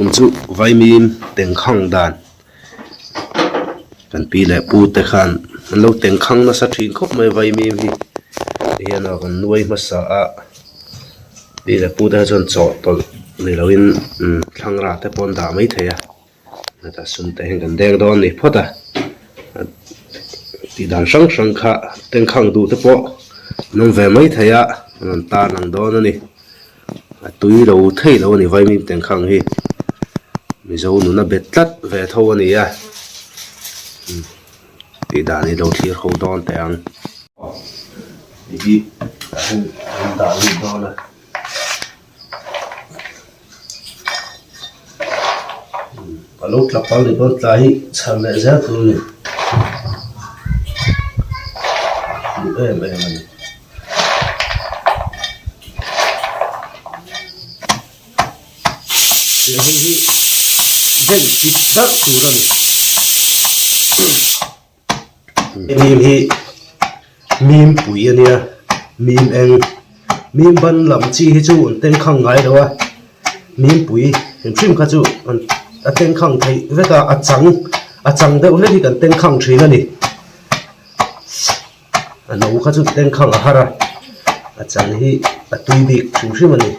Tum chu vaimim tengkhang dan kan pi leh pu te khan an lo tengkhang nasa thin khawp mai vaimim hi tihian a kan nuai hmasa a pi leh pu te kha chuan chawhtawlh ni loin umm thlangra te pawh an dah maithei a. Heta sum te hian kan deng dawn a ni phawt a tih dan hrang hrang kha tengkhang duh te pawh an awm ve mai thei a an rawn tar lang dawn a ni a tui lo thei lo a ni vaimim tengkhang hi mizo nuna bet tlat ve tho a ni a tih dan hi lo thlir ho dawn teh ang. Hei hi tah hian an dah lut dawn a. A lo tla pal ni pawn tla hi chhan leh zel tur a ni duh em em a ni. Hei hi den chip darh tur a ni. Mim hi mim pui a nia mim eng mim ban lam chi hi chu an tengkhang ngai lo a mim pui hrim hrim kha chu an a tengkhang theih vek a a chang a chang deuh hlek hi kan tengkhang thin a ni a no kha chu tengkhang a har a a chang hi a tui bik hrim hrim a ni.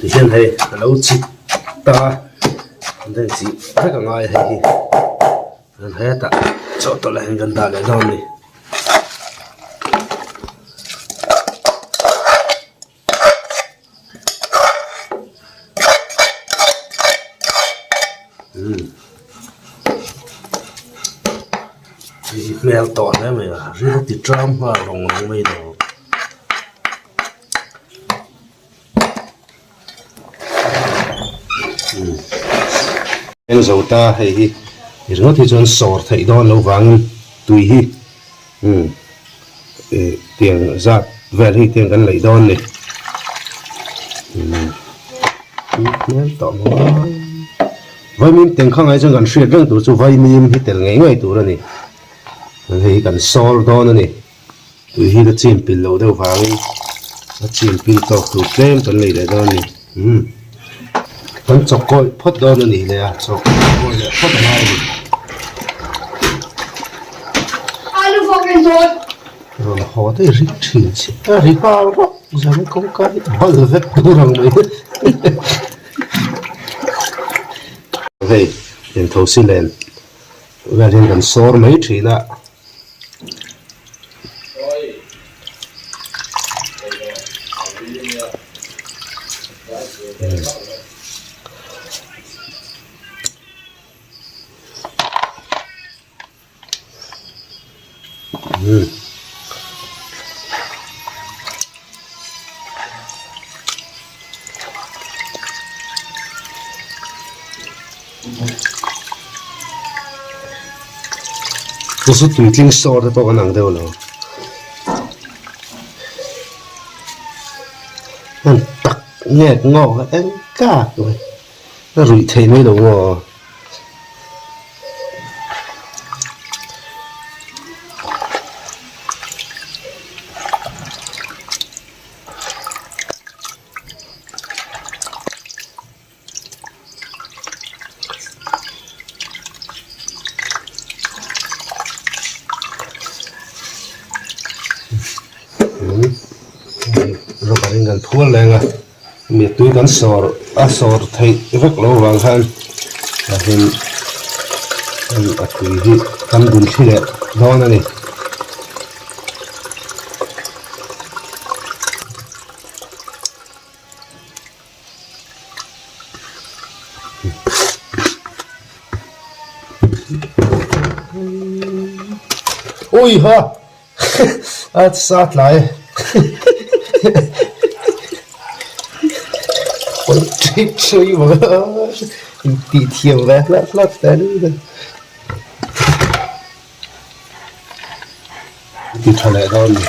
Tihian hei a lo chip ta a an den chih vek a ngai a hei hi chuan hetah chawhtawlh ah hian kan dah leh dawn a ni. Hei hi hmel tawh hle mai a ril ti tram nghal rawng rawng mai lo. Eng zo ta hei hi ringawt hi chuan sawr theih dawn lo vangin tui hi umm ih tiang zat vel hi tiang kan leih dawn a ni umm hmel tawh maw vaimim tengkha ngai chuan kan hriat reng tur chu vaimim hi tel ngei ngei tur a ni hei hi kan sawr dawn a ni. Tui hi la chin pil loh deuh vangin a chin pil tawk tur tlem kan lei leh dawn a ni. Umm kan chawkawih phawt dawn a nih leh a chawkawih leh phawt a ngai a ni. Rawn haw daih ri thin che a ri nghal rawk zan kawngka hi a bal vek tur ang mai. Hei engtho si len vel hian kan sawr mai thin a. Chu chu tuitling sawr te pawh kan ang deuh lo hman tak ngek ngawk a eng kak mai a ruih theih mai lo maw. Rubber in kan phuar leng a mittui kan sawr a sawr theih vek loh avang khan tah hian a tui hi kan dun thli leh dawn a ni. Ui ha a sa tlai pawi ṭhei ṭhei vang a intih thiam ve hlak hlak ta ni Ti tha leh dawn ni.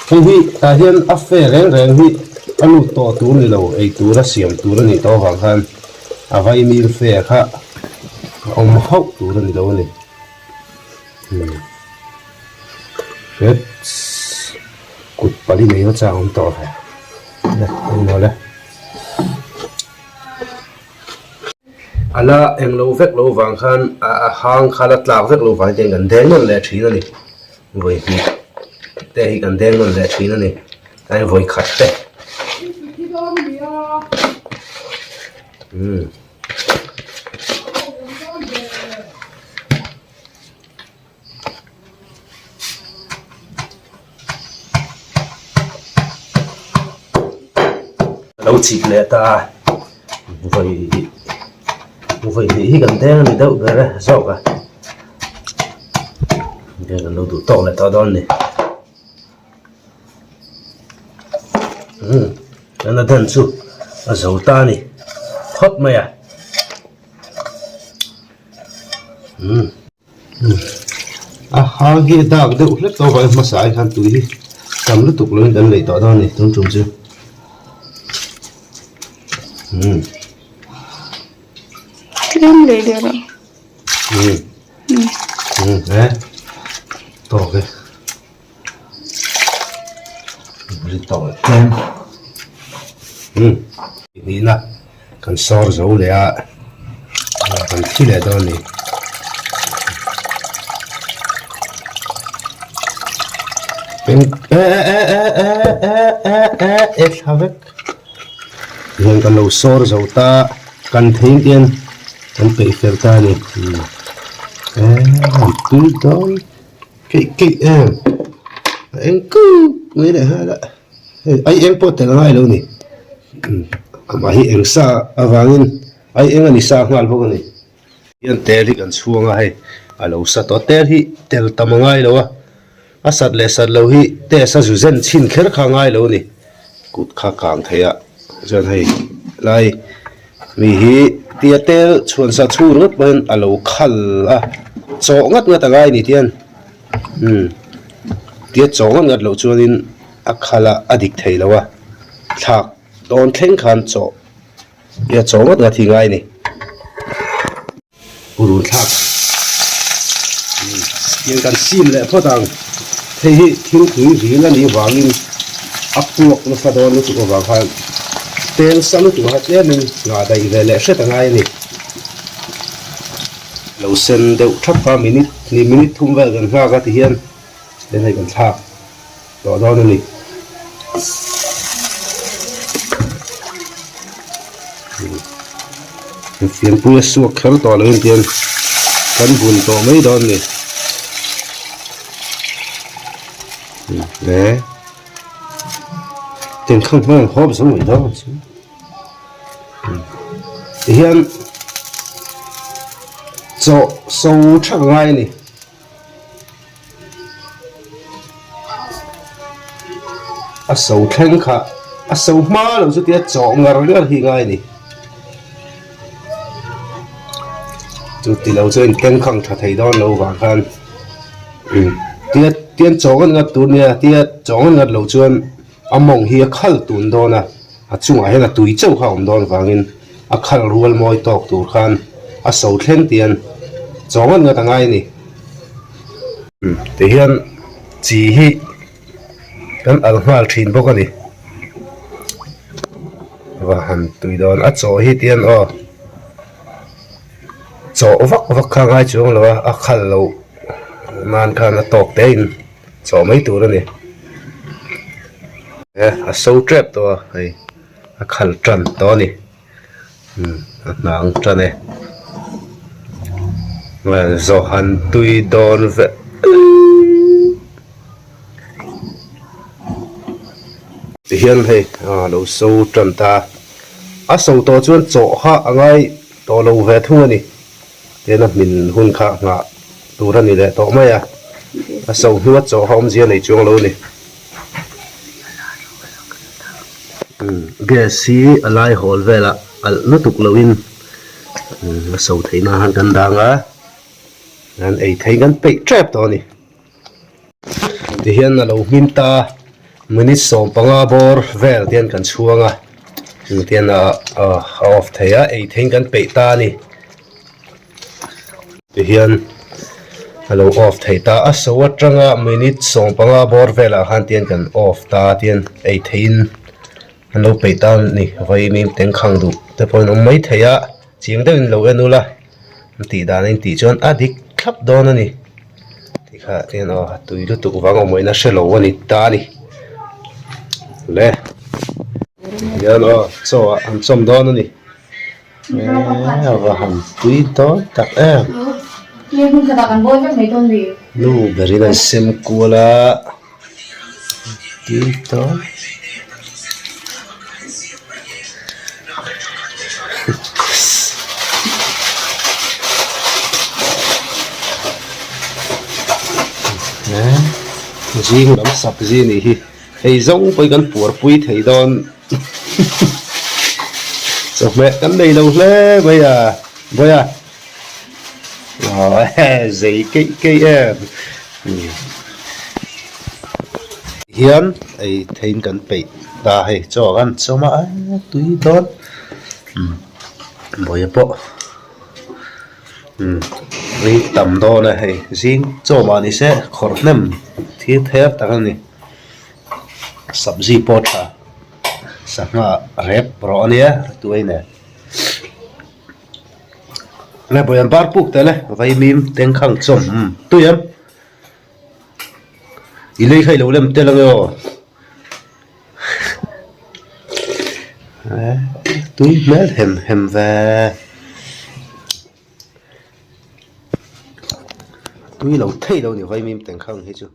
Hei hi tah hian a fe reng reng hi a lut tawh tur ni lo, ei tura siam tur a nih tawh avang khan a vaimim fe kha a awm hauh tur a ni lo a ni. Het kut pali nei na chang awm tawh ve. Engmawle. A la eng lo vek lo vang khan a hang kha la tlak vek lo vang hian kan deng nawn leh thin a ni. Vawi hnih te hi kan deng nawn leh thin a ni. Tlai vawi khat te. Umm. Lo chik leh ta a vawi vawi hnih hi kan deng a ni deuh ber e zawk a deng an lo duh tawk leh tawh dawn a ni umm tuna dan chu a zo ta a ni phawt mai a umm. A hang hi a dak deuh hlek tawh avangin hmasa ah hian tui hi tam lutuk lovin kan lei tawh dawn a ni tun tum chu umm. Tlem leh leh rawh. Umm umm e tawk e ri tawk leh tlem umm nihna kan sawr zo leh a kan thi leh dawn a ni. E e e e e e e e thla vek hian kan lo sawr zo ta kan thei hian kan peih fel ta a ni e an tui dawn keih keih em a eng kuk mai leh nghal a hei ai eng pawh tel ngai lo a ni amah hi eng sa avangin ai eng a ni sa nghal bawk a ni. Hian tel hi kan chhuang a hei a lo sat aw tel hi tel tam a ngai lo a a sat leh sat lo hi test a zu zen chhin kher kha a ngai lo a ni kut kha kang thei a chuan hei lai mi hi tia tel chhuan sa chhung ringawt pawhin a lo khal a chawh ngat ngat a ngai a ni tihian umm tia chawh ngat ngat loh chuanin a khal a a dik thei lo a thlak dawn thleng khan chawh. Ia chaw ngawt ngawt hi ngai ni. Purun thlak ang. Tiang kan sim leh phawt ang. Hei hi thingpui ril a nih vangin a puak nasa dawn lutuk avang khan tel sa lutuk ah tlemin ngah daih ve leh hret a ngai a ni. Lo sen deuh thap kha minute hnih minute thum vel kan nghak a tihian eng hei kan thlak. Tawh dawn a ni. Fianpui a suak kher tawh lo in tiang kan bun tawh mai dawn a ni. Le tiang khang hmang hawp zo mai dawn chu. Tihian chaw so thak ngai a ni. A so thleng kha a so hma lo chu tia chawh ngar ngar hi ngai a ni chu ti lo chuan in teng khang tha thei dawn lo vang khan tia tian chawh ngat ngat tur nia tia chawh ngat ngat lo chuan a mawng hi a khal tun dawn a a chungah hian a tui chauh kha a awm dawn vangin a khal rual mawi tawk tur khan a so thleng tian chaw ngat ngat a ngai a ni. Tihian chi hi kan al nghal thin bawk a ni. Va han tui dawn a chaw hi tian aw chaw vak vak kha a ngai chuang lo a a khal loh nan khan a tawk te in. Chaw mai tur a ni. E a so tep tawh a hei a khal tan tawh a ni umm a hnang tan e zawhan tui dawn vek tihian hei a lo so tan ta a so tawh chuan chaw kha a ngai tawh lo ve thung a ni. Tin a hmin hun kha nghah tur a ni leh tawh mai a, a so hnua chaw kha awmzia nei chuang lo a ni. Gas hi a lai hawl velah alh lutuk loin a so theih nan khan kan dang a, kan ei thei kan peih tep tawh a ni. Tihian a lo hmim ta minute 15 bawr vel te hian kan chhuang a tihian a off thei a ei theiin kan peih ta a ni tihian a lo off thei ta a so atanga minute 15 bawr velah khan tihian kan off ta tihian ei theiin an lo peih ta a ni vaimim tengkhang duh te pawhin awm mai thei a. Chiang deuhin lo en ula an tih dan a intih chuan a dik thlap dawn a ni tikha chuan aw a tui lutuk vang awm awih na hre lo a ni ta a ni le hian aw chaw ah an chawm dawn a ni e a va han tui dawn tak em nu berin an sem kual a. Tui dawn. Zing lam sak zing nih hi hei zawng pawhin kan puar pui thei dawn chawhmeh kan nei lo hle mai a vawi a zei keih keih em. Hian ei theiin kan peih ta hei chaw kan chawm a tui dawn bawiha pawh ei tam dawn a hei zing chaw mah ni se khawrh hnem thir ther tak a ni sabzi pawh tha sangha rep rawh a nia tuai nen. Le bawihan bar puk tel e vaimim tengkhang chawm tui em. I lei kha i lo lem tel ange aw tui hmel hem hem ve tui lo thei lo ni vaimim tengkhang hi chu.